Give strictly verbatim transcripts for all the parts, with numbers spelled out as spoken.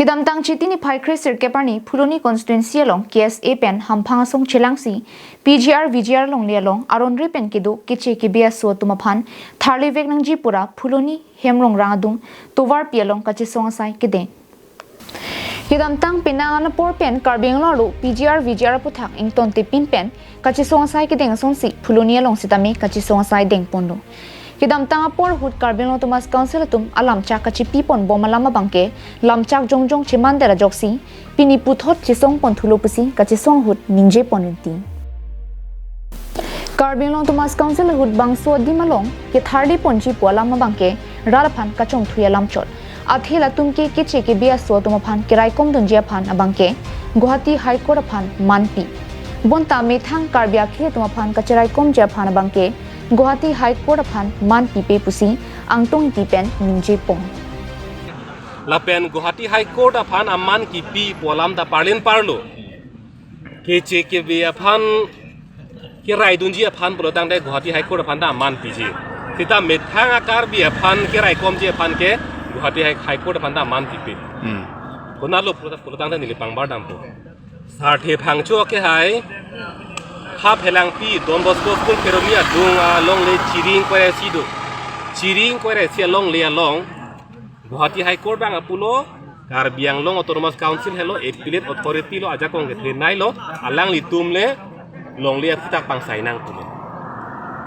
Kedamtang Chiti niphai kre sirkep arni Phuloni constituency along K S A pen hamphang asong chelangsi P G R V G R longle along aron re pen kedo keche kebe aso atum aphan tharlevek nangji pura Phuloni Hemrongrang adung tovarpi along kachesong asai kedeng. Kedamtang penang an apor pen Karbi Anglong arlo P G R V G R aputhak ingtontepin pen kachesong asai kedeng asonsi Phuloni along sitame kachesong asai dengponlo. Kedamtang apor ahut Karbi Anglong Autonomous Council atum alamchak kachipi ponbom alam abangke lamchak jongjong chemandet ajoksi pini puthot chesong ponthulo pusi kachesong ahut ningje pon rinti. Karbi Anglong Autonomous Council ahut bangso adim along ketharle ponji pu alam abangke rat aphan kachongthui alam chot. Athe latum ke keche kebe aso atum aphan keraikom dunji aphan abangke Guwahati High Court aphan manpi. Bonta methang Karbi akhei atum aphan kacheraikomji aphan abangke Guwahati High Court aphan manpipe pusi Angtong Ingti pen ningje pon. Lapen Guwahati High Court aphan aman kipi pu alam ta parlin parlo. Keche kebe aphan keraidunji aphan pulotangte Guwahati High Court aphan ta aman piji. Sita methang a-Karbi aphan keraikomji aphan ke Guwahati High, High Court aphan ta aman pipe. Hmm. Konatlo pulo, pulotangte neli pangbar dampo. Sarthe Phangcho ke hai ha Phelangpi Don Bosco School Kheroni adung alongle Chiring Koiresi do. Chiring Koiresi alongle along Guwahati High Court abang apulo, Karbi Anglong Autonomous Council helo, appellate authority lo, ajakong kethenei lo, alanglitum le longle aphuthak pangsai nang pulo.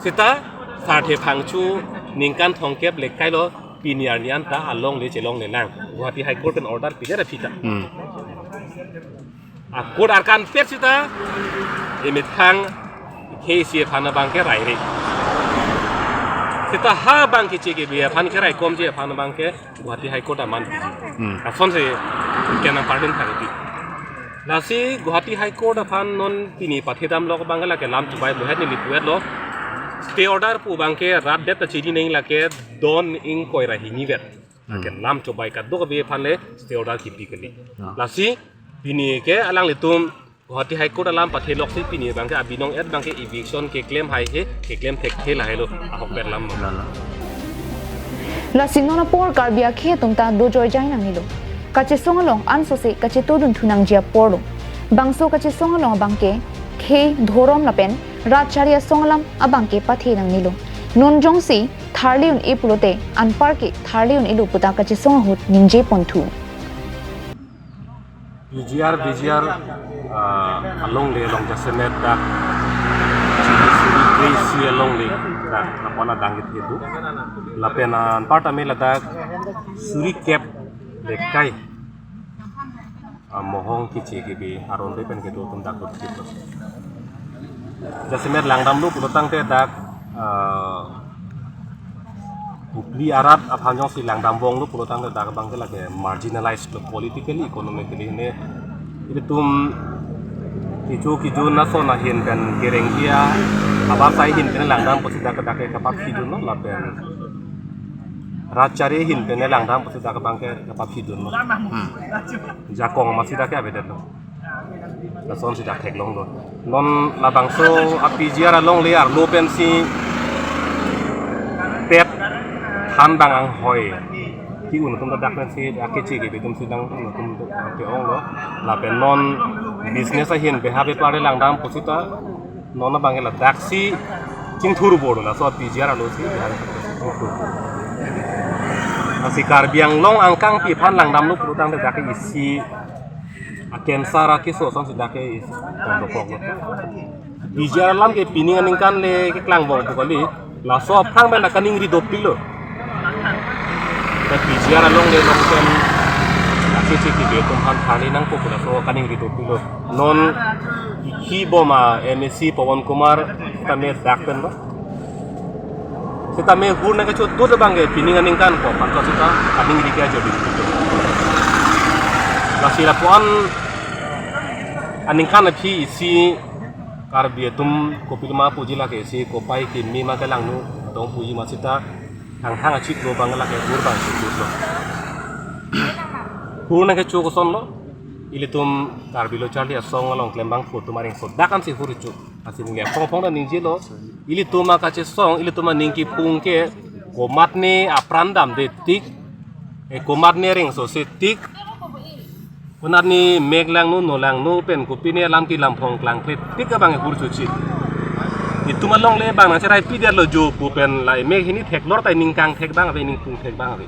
Sita Sarthe Phangcho ningkan thomkep le kailo pini arni anta alongle chelongle nang. Guwahati High Court pen order pidet aphi ta. Hmm. A-court arkan pet sita emethang K C A aphan abangke raire. Sita ha abangke keche kebe aphan keraikomji aphan abangke Guwahati High Court aman piji. Hmm. Asonsi kenang parlin thangpi. Lasi Guwahati High Court aphan non pini pathedamlo abangke lake lam chubai buhet neli puet lo. Stay order pu abangke rat det ta chini neng lake don ingkoi ra hini vet. Hmm. Lake lam chubai kadokave aphan le stay order kipi kali. Ah. Lasi pini ke alanglitum Guwahati High Court alam pathelok si pini abangke abinong et abangke eviction keklem haihe, keklem thekthe lahelo, ahokpet lam. Lala. Lasi non apor Karbi akhei atum ta dojoi jai nangnelo. Kachesong along ansose kachetongdun thu nangji apor lo. Bangso kachesong along abangke khei, dhorom lapen rat chari asong alam abangke pathe nangnelo. Non jongsi tharle un-e pulote anparke tharle un-elo puta kachesong ahut ningje ponthu. P G R, V G R, ah, alongle along jasemet dak chini suri kre-isi alongle dak apon adang kethe do. Lapen anparta me ladak suri kep le kai amohong keche kebe aron re pen kedo atum dak dot kito. Jasemet langdamlo pulotangte dak, ah, Hupli arat aphan jongsi langdambomlo pulotangte dak abangke lake marginalized lo politically, economically ne. Ilitum kecho kejun ason ahin pen kerengji abatai ahin pen langdam pusi dak dak ke kapap hidun lo lapen rat chari ahin pen langdam pusi dak abangke kapap hidun lo. Hmm. Jakong masi dak ke avedetlo. Lasonsi dak theklonglo. Non labangso a-P G R alongle arlo pensi pet than bang anghoi ke-un atum ta dak pensi dak keche kebe atumsi nang-un atum ke-onglo. Lapen non business ahin beha bepar langdam pusita non abangke ladaksi chingthur bor laso P G R alongsi. Lasi Karbi Anglong angkangpi aphan langdamlo pulotangte dak isi a-cancer akeso asonsi dak ke isi tong dokok lo. P G R alam ke pining aningkan le keklangbom pu kali. Laso aphrang pen kaningri dopiklo. Dak P G R alongle along pen dak keche kebe atum aphan tharle nangpo pu laso kaningri dopiklo. Non ikhi bom a-M A C Pawan Kumar tame dak pen lo. Sitame hur nangkechodun abangke pining aningkan ko, aphan ko sita kaningri ke ajo di. Lasi lapuan aningkan aphi isi Karbi atum kopiloma puji lake isi kopai kimi ma kelangno dong puji ma sita hanghang achiklo abang lake hur abang chiklo. Hur nangkecho kosonlo, ilitum Karbi lo charli asong along klembang photo maring sodak ansi hur ichu. Lasi neli aphong aphong ta ningjelo, ilitum akachesong, ilitum aning kipung ke komatne apran damde tik, eh, komatne rengso se tik, Konat ni mek langno, no langno pen kopine lamti lamphong klangklepik abang hur chuchi. Itum alongle bang nangcheraipi detlo jo pu pen la mek hini theklor ta ningkang thek bang ave, ningpung thek bang ave.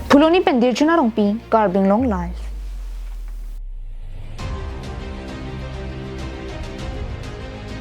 Phuloni pen Dirjuna Rongpi, Karbi Anglong Live.